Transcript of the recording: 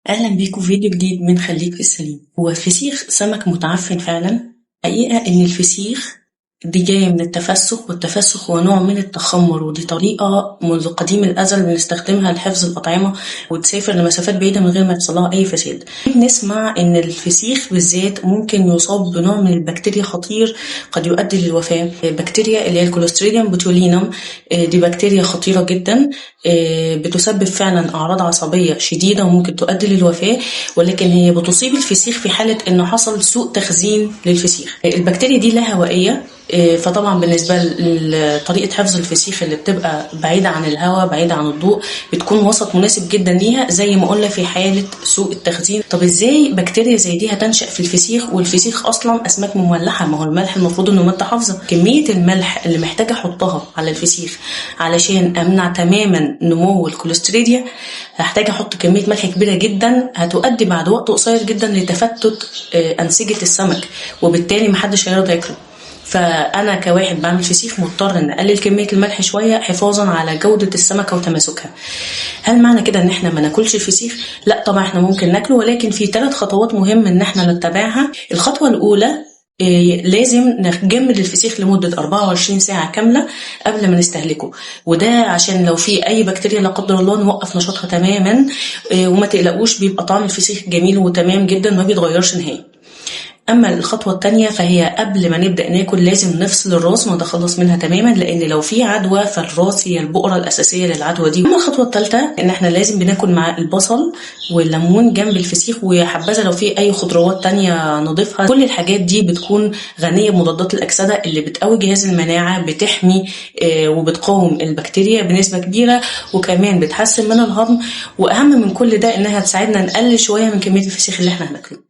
أهلا بيكم في فيديو جديد من خليك في السليم. هو الفسيخ سمك متعفن فعلا؟ حقيقة إن الفسيخ دي جاية من التفسخ، والتفسخ هو نوع من التخمر، ودي طريقة منذ قديم الأزل بنستخدمها لحفظ الأطعمة وتسافر لمسافات بعيدة من غير ما يحصل لها أي فساد. بنسمع إن الفسيخ بالذات ممكن يصاب بنوع من البكتيريا خطير قد يؤدي للوفاة. البكتيريا اللي هي ال Clostridium botulinum، دي بكتيريا خطيرة جدا، بتسبب فعلا أعراض عصبية شديدة وممكن تؤدي للوفاة، ولكن هي بتصيب الفسيخ في حالة إنه حصل سوء تخزين للفسيخ. البكتيريا دي لا هوائية، فطبعا بالنسبة لطريقة حفظ الفسيخ اللي بتبقى بعيدة عن الهواء بعيدة عن الضوء بتكون وسط مناسب جدا ليها، زي ما قلنا في حالة سوء التخزين. طب ازاي بكتيريا زي دي هتنشأ في الفسيخ والفسيخ اصلا اسماك مملحة؟ ما هو الملح المفروض انه مادة حافظة. كمية الملح اللي محتاجة احطها على الفسيخ علشان امنع تماما نمو ال Clostridia، هحتاج احط كمية ملح كبيرة جدا هتؤدي بعد وقت قصير جدا لتفتت انسجة السمك، وبالتالي محدش هيرضى ياكله. فأنا كواحد بعمل فسيخ مضطر إن أقلل كمية الملح شوية حفاظا على جودة السمكة وتماسكها. هل معنى كده إن إحنا ما ناكلش الفسيخ؟ لا طبعا إحنا ممكن ناكله، ولكن في 3 خطوات مهم إن إحنا نتبعها. الخطوة الأولى، لازم نجمد الفسيخ لمدة 24 ساعة كاملة قبل ما نستهلكه، وده عشان لو في أي بكتيريا لا قدر الله نوقف نشاطها تماما. وما تقلقوش، بيبقى طعم الفسيخ جميل وتمام جدا، ما بيتغيرش نهائي. أما الخطوة التانية فهي قبل ما نبدأ ناكل لازم نفصل الراس ونتخلص منها تماما، لأن لو في عدوى فالراس هي البؤرة الأساسية للعدوى دي. أما الخطوة التالتة إن إحنا لازم بناكل مع البصل والليمون جنب الفسيخ، ويا حبذا لو في أي خضروات تانية نضيفها. كل الحاجات دي بتكون غنية بمضادات الأكسدة اللي بتقوي جهاز المناعة، بتحمي، وبتقاوم البكتيريا بنسبة كبيرة، وكمان بتحسن من الهضم. وأهم من كل ده إنها تساعدنا نقلل شوية من كمية الفسيخ اللي إحنا هناكله.